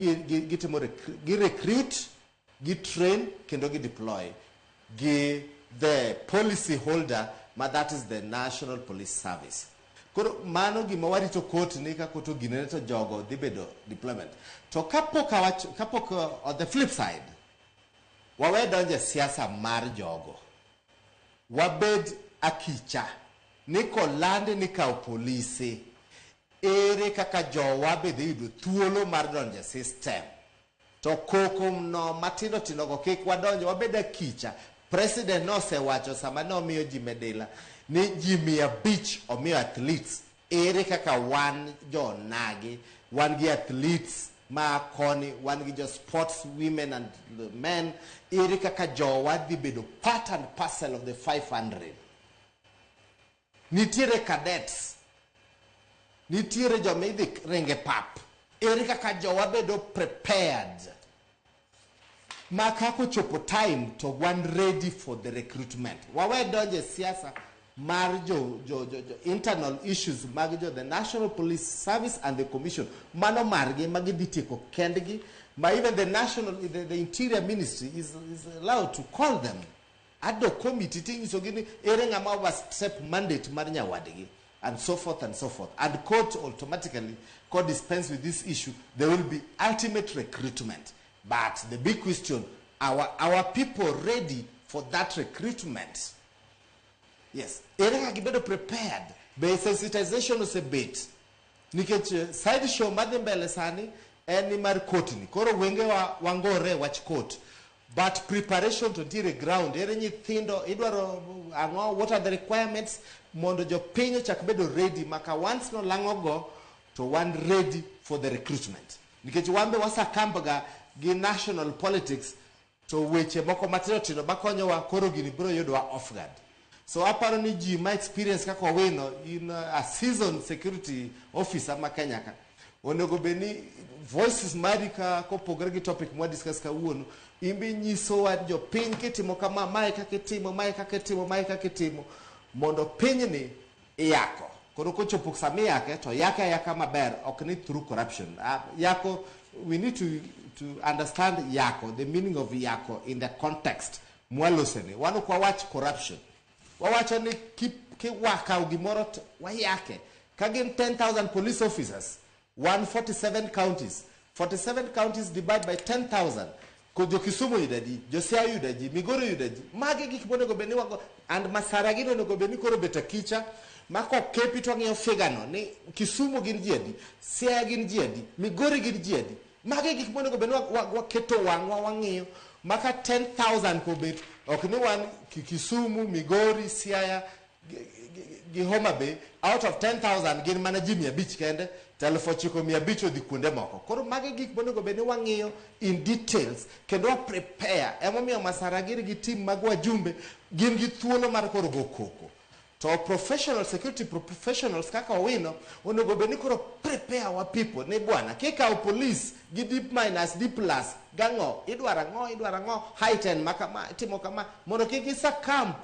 Gitimo gi recruit, gi train, kendo gi deploy gi the policy holder ma that is the National Police Service. Koro mano gima warito court ni ka court oginene to jogo dhi bedo deployment. To kapok awach, kapok on the flip side, wawe donjo e siasa mar jogo. Wabed akicha ni koland ni kawo polise, ere kaka jowa be dhi yudo thuolo mar donjo e system? To koko no matindo tindo go kik wadonje, wabed akicha. President nosewacho sama ne omiyo ji medila ni ji 500 omiyo athletes. Ere kaka wan jonagi wan gi athletes ma koni, wan gi jo sports women and men, ere kaka jowa dhi bedo part and parcel of the 500? Nitiere cadets, nitiere joma idhi ringe pap. Ere kaka jowa bedo prepared ma kaka ochopo time to wan ready for the recruitment? Wawe donjo e siasa mar jo internal issues mag jo the National Police Service and the commission. Mano margi ma gidhi tieko kendgi, ma even the Interior Ministry is allowed to call them ad hoc committee tinyisogi ni ere ng'ama overstep mandate mar nyawadgi and so forth and so forth. And court automatically could dispense with this issue. There will be ultimate recruitment, but the big question, our people ready for that recruitment? Yes, ere kaka gibedo prepared? Be sensitization osebet? Nikech side show madhi mbele sani en ni mar court ni koro wengewa wangore wach court, but preparation to nitiere ground. Ere nyithindo idwaro ang'o? What are the requirements mondo jopiny ochak bedo ready maka once nolang'o go to wan ready for the recruitment? Nikech wan be wasakambga gi national politics to weche moko matindo tindo makonyowa koro gini biro yudowa off guard. So aparo ni ji ma experience kaka Owino in a seasoned security officer ma Kenya ka onego bed ni voices mari ka kopogore gi topic mwa discuss kawuono imbe nyisowa jopiny kitimo kama, mae kaka itimo, mae kaka itimo, mae kaka itimo mondo pinyni iyako. Koro kochopo sama iyake to yake ayaka maber, ok ni through corruption. Yako, we need to understand yako, the meaning of yako in the context mwalosene. Wan ok wawach corruption, wawacho ni kiwakawo gimoro to wayake. Ka gin 10,000 police officers, 147 counties, 47 counties divide by 10,000, ko jo Kisumu yudo adi, jo Siaya yudo adi, Migori yudo adi? Magi gik monego bed ni wago and masara gi onego bed ni koro bet akicha ma kokepi to wang'iyo figure no ni Kisumu gin ji adi, Siaya gin ji adi, Migori gin ji adi. Magi gik monego bed ni waketo wang'wa wang'iyo maka 10,000 kobet ok ni wan Kisumu, Migori, Siaya gi Homa Bay, out of 10,000 gin mana ji 500 kende to 9,500 odhi kuonde moko. Koro magi gik monego bed ni wang'iyo in details kendo wa prepare. Emomiyo Masara giri gi team mag wajumbe gin gi thuolo mar koro go koko to professional security professionals kaka Owino onego bed ni koro prepare our people ni bwana kikawo police gi D minus, D plus gang'o, idwaro ang'o, idwaro ang'o, high ten ma kama itimo kama mondo kik isuccumb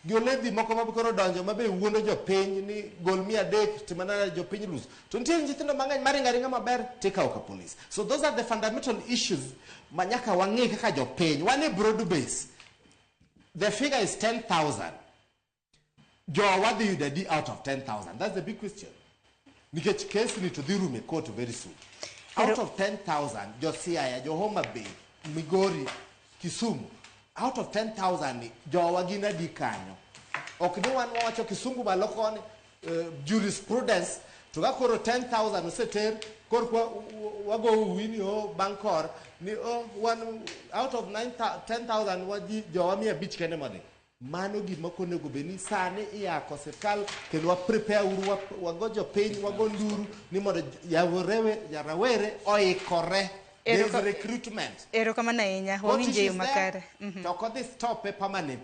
gi oledhi moko ma koro donjo ma be wuondo jopiny ni gol 300 timana jopiny lose to nitie nyithindo mang'eny maringo aringa maber tikawo ka police. So those are the fundamental issues ma nyaka wang'e kaka jopiny. Wan e broad base, the figure is 10,000. Jowa dhi yudo adi out of 10,000? That's the big question, nikech case ni to dhi rumo e court very soon. Out of 10,000, jo Siaya, jo Homa Bay, Migori, Kisumu, out of 10,000 ni jowa gin adi kanyo? Ok ni wan wawacho kisungu malo koni, jurisprudence to ka koro 10,000 oseter koro kwa wago uwi ni o bang' kor ni o wan out of 10,000 waji jowa 500 kende modhi. Mano gima ok onego bed ni sani iyako sirkal kendo wa prepare uru wago jopiny wago nduru ni mondo rawere oikore. There is recruitment. Erokamano ahinya, wawinjo e yo makare. To ok odhi stope permanently.